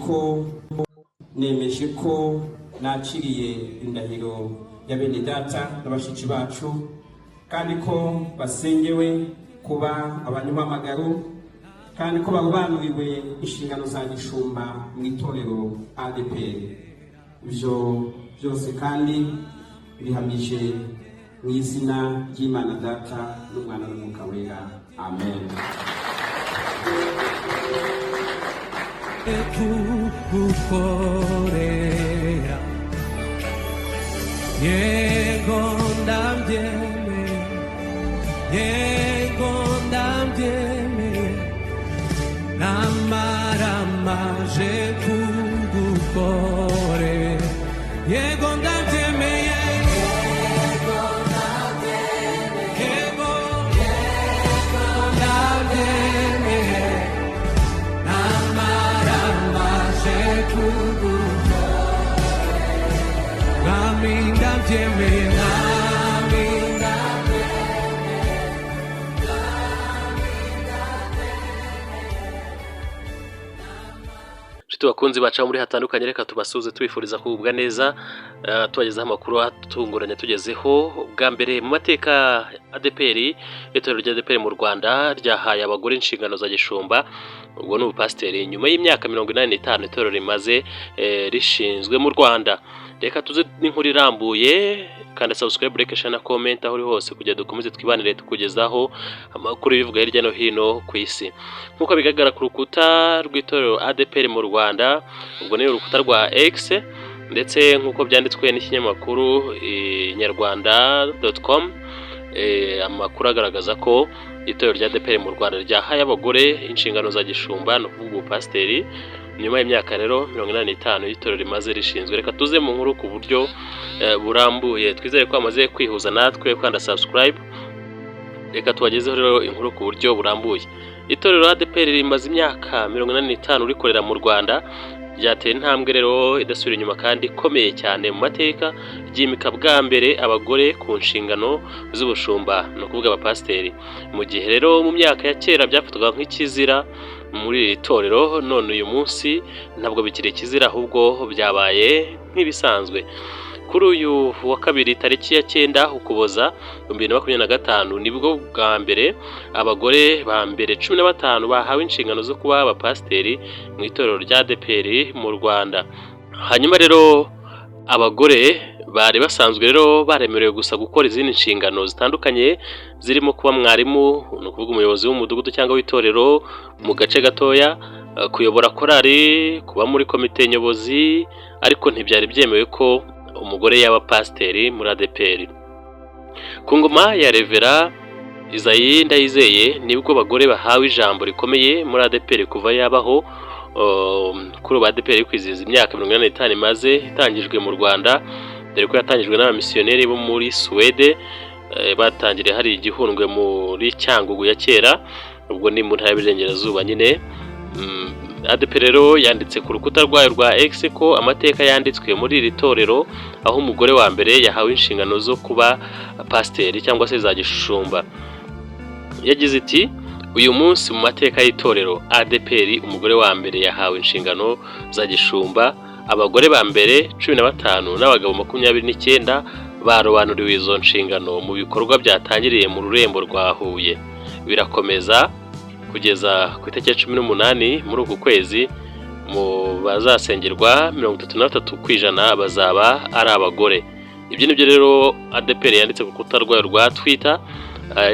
Ko nemeje ko nakiriye indahiro ya bene data na bashiki bacu, kandi ko basengewe kuba abanyamuhamagaro, kandi ko barobanuriwe inshingano za gishumba mu itorero ADEPR. Ibyo byose kandi bihamije mu izina ry'Imana Data n'Umwana n'Umwuka Wera. Amen. Kugukorera, yego ndabyemeye, yego ndabyemeye, namaramaje kugukorera, yego ndabyemeye, yego ndabyemeye, namaramaje kugukorera, mwami ndabyemeye, mwami ndabyemeye. Inshuti bakunzi baca muri hatandukanye, reka tubasuhuze tubifuriza kugubwa neza, tubagezaho amakuru atunguranye tugezeho bwa mbere mu mateka. ADEPR, itorero rya ADEPR mu Rwanda ryahaye abagore inshingano za gishumba, ubwo ni ubupasiteri, nyuma y'imyaka 85 itorero rimaze rishinzwe mu Rwanda. Reka tuze n'inkuru irambuye. Kanda subscribe, like, share na comment aho uri hose kugira dukomeze twibanire tukugezaho amakuru bivuga hirya no hino ku isi. Nk'uko bigaragara ku rukuta rw'itorero ADEPR mu Rwanda, ubwo ni urukuta rwa X, ndetse nk'uko byanditswe n'ikinyamakuru inyarwanda.com, amakuru agaragaza ko itorero rya ADEPR mu Rwanda ryahaye abagore inshingano za gishumba, ni ukuvuga ubupasiteri, nyuma y'imyaka rero 85 y'itorero rimaze rishinzwe. Reka tuze mu nkuru ku buryo burambuye. Twizere ko bamaze kwihuza natwe kanda subscribe. Reka tubagezeho rero inkuru ku buryo burambuye. Itorero ADEPR rimaze imyaka 85 rikorera mu Rwanda, ryateye intambwe rero idasubira inyuma kandi ikomeye cyane mu mateka, ryimika bwa mbere abagore ku nshingano z'ubushumba, ni ukuvuga abapasiteri. Mu gihe rero mu myaka ya kera byafatwaga nk'ikizira muri iri torero, none uyu munsi ntabwo bikiri ikizira, ahubwo byabaye nk'ibisanzwe. Kuri uyu wa kabiri tariki ya 9 Ukuboza 2025 nibwo bwa mbere abagore ba mbere 15 bahawe inshingano zo kuba abapasiteri mu itorero rya ADEPR mu Rwanda. Hanyuma rero abagore bari basanzwe rero baremerewe gusa gukora izindi nshingano zitandukanye zirimo kuba mwarimu, ni ukuvuga umuyobozi w'umudugudu cyangwa w'itorero mu gace gatoya, kuyobora korali, kuba muri komite nyobozi, ariko ntibyari byemewe ko umugore yaba pasiteri muri ADEPR. Ku ngoma ya Revera Isaie Ndayizeye nibwo abagore bahawe ijambo rikomeye muri ADEPR kuva yabaho. Kuri ubu ADEPR iri kwizihiza imyaka 85 imaze itangijwe mu Rwanda, dore ko yatangijwe n'abamisiyoneri bo muri Suwede, batangiriye hari igihundwe muri Cyangugu ya kera, ubwo ni mu ntara y'Iburengerazuba nyine. ADEPR rero yanditse ku rukuta rwayo rwa X ko amateka yanditswe muri iri torero aho umugore wa mbere yahawe inshingano zo kuba pasiteri cyangwa se za gishumba. Yagize iti: "Uyu munsi mu mateka y'itorero ADEPR, umugore wa mbere yahawe inshingano za gishumba. Abagore ba mbere 15 n'abagabo 29 barobanuriwe izo nshingano mu bikorwa byatangiriye mu rurembo rwa Huye, birakomeza kugeza ku itariki ya 18 muri uku kwezi. Mu bazasengerwa, 33% bazaba ari abagore." Ibyo nibyo rero ADEPR yanditse ku rukuta rwayo rwa Twitter,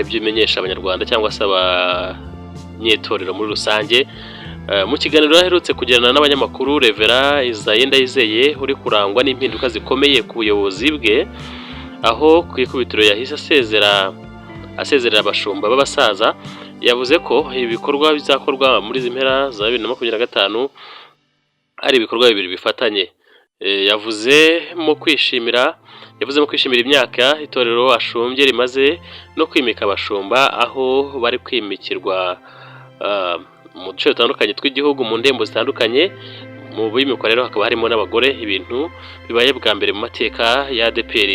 ibyo imenyesha Abanyarwanda cyangwa se abanyetorero muri rusange. Mu kiganiro aherutse kugirana n'abanyamakuru, Revera Isaie Ndayizeye uri kurangwa n'impinduka zikomeye ku buyobozi bwe, aho ku ikubitiro yahise asezera, asezerera abashumba b'abasaza, yavuze ko ibikorwa bizakorwa muri izi mpera za 2025 ari ibikorwa bibiri bifatanye. Yavuze mu kwishimira imyaka itorero ashumbye rimaze no kwimika abashumba, aho bari kwimikirwa mu duce dutandukanye tw'igihugu, mu ndembo zitandukanye. Mu bimikwa rero hakaba harimo n'abagore, ibintu bibaye bwa mbere mu mateka ya ADEPR.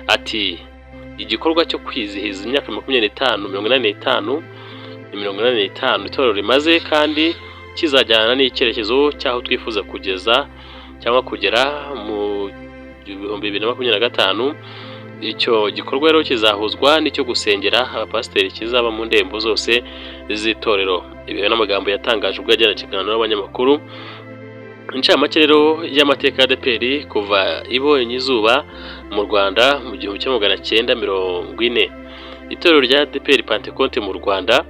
Ati: "Igikorwa cyo kwizihiza imyaka 25, 85 ni 85 itorero rimaze kandi Kizajyana n'icyerekezo cy'aho twifuza kugeza cyangwa kugera mu 2025. Icyo gikorwa rero kizahuzwa n'icyo gusengera abapasiteri kizaba mu ndembo zose z'itorero. Ibi n'amagambo yatangaje ubwo yagirana ikiganiro n'abanyamakuru. Incamake rero y'amateka ya ADEPR kuva ibonye izuba mu Rwanda mu 1940. Itorero rya ADEPR Pentecote mu Rwanda,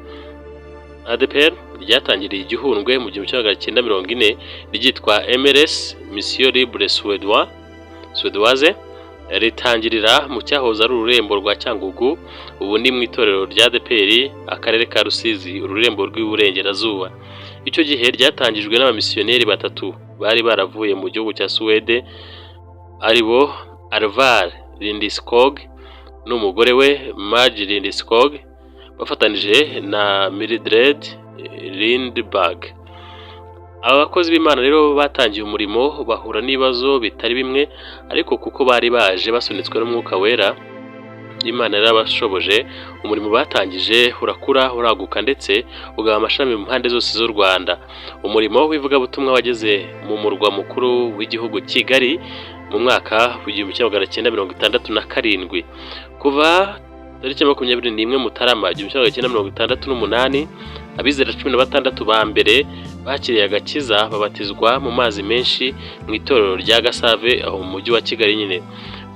ADEPR, ryatangiriye igihundwe mu 1940 ryitwa MLS Mission Libre Suédois Suédoise, ritangirira mu cyahoze ari ururembo rwa Cyangugu, ubu ni mu itorero rya ADEPR, akarere ka Rusizi, ururembo rw'iburengerazuba. Icyo gihe ryatangijwe n'abamisiyoneri batatu bari baravuye mu gihugu cya Suwede, aribo Alvar Lindskog n'umugore we Marge Lindskog, bafatanije na Mildred Lindberg. Aba bakozi b'Imana rero batangiye umurimo bahura n'ibibazo bitari bimwe, ariko kuko bari baje basunitswe n'Umwuka Wera, Imana yarabashoboje. Umurimo batangije urakura, uraguka, ndetse ugaba amashami mu mpande zose z'u Rwanda. Umurimo w'ivugabutumwa wageze mu murwa mukuru w'igihugu, Kigali, mu mwaka w'1967. Kuva tariki 21 Mutarama 1968, abizera 16 ba mbere bakiriye agakiza babatizwa mu mazi menshi mu itorero rya Gasave, aho mu mujyi wa Kigali nyine.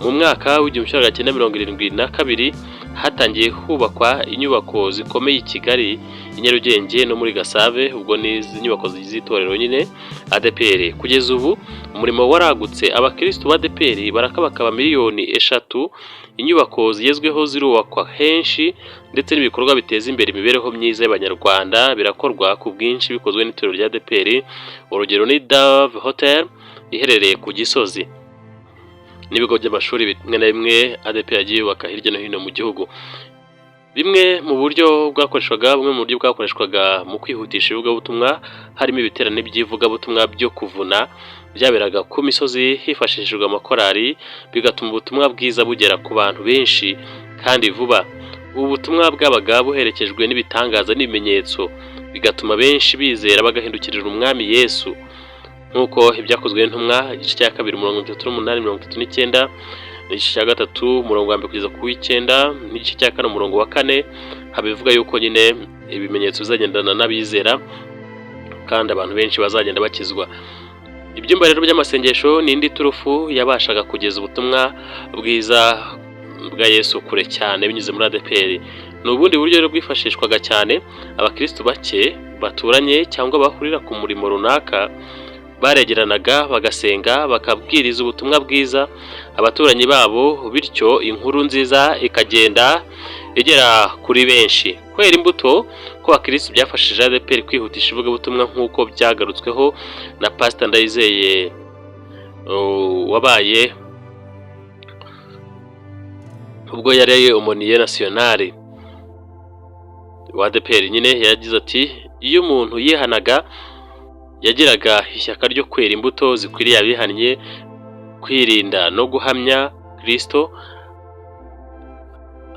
Mu mwaka w'1972 hatangiye hubakwa inyubako zikomeye i Kigali, i Nyarugenge no muri Gasave, ubwo ni inyubako z'itorero nyine ADEPR. Kugeza ubu umurimo waragutse, abakirisitu ba ADEPR barakabakaba miliyoni 3, inyubako zigezweho zirubakwa henshi, ndetse n'ibikorwa biteza imbere imibereho myiza y'Abanyarwanda birakorwa ku bwinshi bikozwe n'itorero rya ADEPR. Urugero ni Dove Hotel iherereye ku Gisozi, n'ibigo by'amashuri bimwe na bimwe ADEPR yagiye yubaka hirya no hino mu gihugu. Bimwe mu buryo bwakoreshwaga mu kwihutisha ivugabutumwa harimo ibiterane by'ivugabutumwa byo kuvuna byaberaga ku misozi hifashishijwe amakorali, bigatuma ubutumwa bwiza bugera ku bantu benshi kandi vuba. Ubu butumwa bwabaga buherekejwe n'ibitangaza n'ibimenyetso, bigatuma benshi bizera bagahindukirira Umwami Yesu, nk'uko Ibyakozwe n'Intumwa igice cya 2 umurongo 38, 39, n'igice cya 3 umurongo wa 1 kugeza ku w'9, n'igice cya 4 umurongo wa 4 habivuga yuko nyine ibimenyetso bizagendana n'abizera kandi abantu benshi bazagenda bakizwa. Ibyumba rero by'amasengesho ni indi turufu yabashaga kugeza ubutumwa bwiza bwa Yesu kure cyane binyuze muri ADEPR. Ni ubundi buryo rero bwifashishwaga cyane. Abakristu bake baturanye cyangwa bahurira ku murimo runaka baregeranaga, bagasenga, bakabwiriza ubutumwa bwiza abaturanyi babo, bityo inkuru nziza ikagenda igera kuri benshi. Kwera imbuto ko abakristu byafashije ADEPR kwihutisha ivugabutumwa, nk'uko byagarutsweho na Pastor Ndayizeye wabaye ubwo yari aumônier national wa ADEPR nyine. Yagize ati: "Iyo umuntu yihanaga yagiraga ishyaka ryo kwera imbuto zikwiriye abihannye, kwirinda no guhamya Kristo,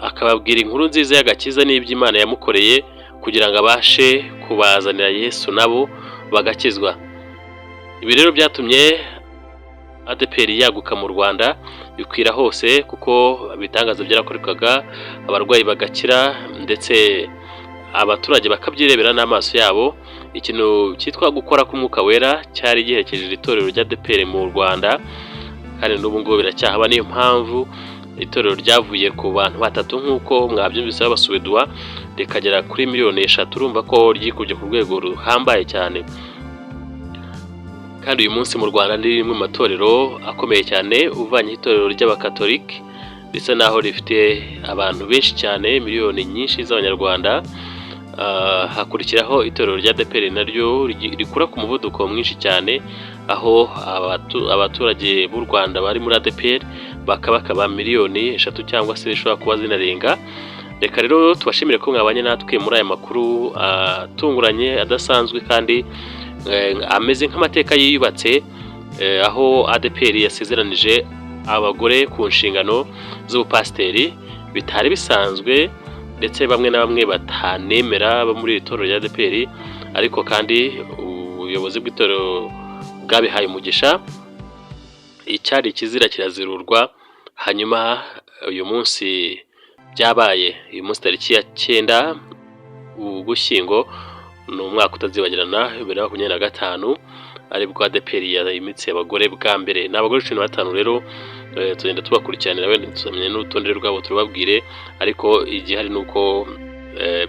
akababwira inkuru nziza y'agakiza n'ibyo Imana yamukoreye, kugira ngo abashe kubazanira Yesu nabo bagakizwa." Ibi rero byatumye ADEPR yaguka mu Rwanda, bikwira hose, kuko ibitangaza byarakorekaga, abarwayi bagakira, ndetse abaturage bakabyirebera n'amaso yabo. Ikintu cyitwa gukora k'Umwuka Wera cyari giherekeje iri torero rya ADEPR mu Rwanda, kandi n'ubu ngubu biracyahaba. Niyo mpamvu itorero ryavuye ku bantu batatu, nk'uko mwabyumvise, b'Abasuweduwa, rikagera kuri miliyoni 3. Urumva ko ryikubye ku rwego ruhambaye cyane, kandi uyu munsi mu Rwanda ni rimwe mu matorero akomeye cyane, uvanye itorero ry'Abakatolike bisa naho rifite abantu benshi cyane, miliyoni nyinshi z'Abanyarwanda. Hakurikiraho itorero rya ADEPR naryo rikura ku muvuduko mwinshi cyane, aho abaturage b'u Rwanda bari muri ADEPR bakabakaba miliyoni 3 cyangwa se zishobora kuba zinarenga. Reka rero tubashimire ko mwabanye natwe muri aya makuru atunguranye, adasanzwe, kandi ameze nk'amateka yiyubatse, aho ADEPR yasezeranije abagore ku nshingano z'ubupasiteri bitari bisanzwe, ndetse bamwe na bamwe batanemera bo muri iri torero rya ADEPR, ariko kandi Ubuyobozi bw'itorero bwabihaye umugisha, icyari ikizira kirazirurwa. Hanyuma uyu munsi byabaye, uyu munsi tariki ya 9 Ugushyingo, ni umwaka utazibagirana, 2025, aribwo ADEPR yimitse abagore bwa mbere. Ni abagore 15 rero. Tugenda tubakurikiranira, wenda tuzamenya n'urutonde rwabo turababwire, ariko igihari ni uko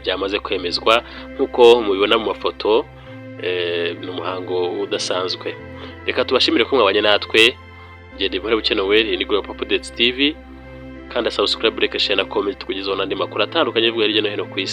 byamaze kwemezwa nk'uko mubibona mu mafoto. Ni umuhango udasanzwe. Reka tubashimire ko mwabanye natwe. Genda impore bukenewe. Iyi ni Global Updates TV. Kanda subscribe, like, share na comment, tukugezaho n'andi makuru atandukanye avuga hirya no hino ku isi.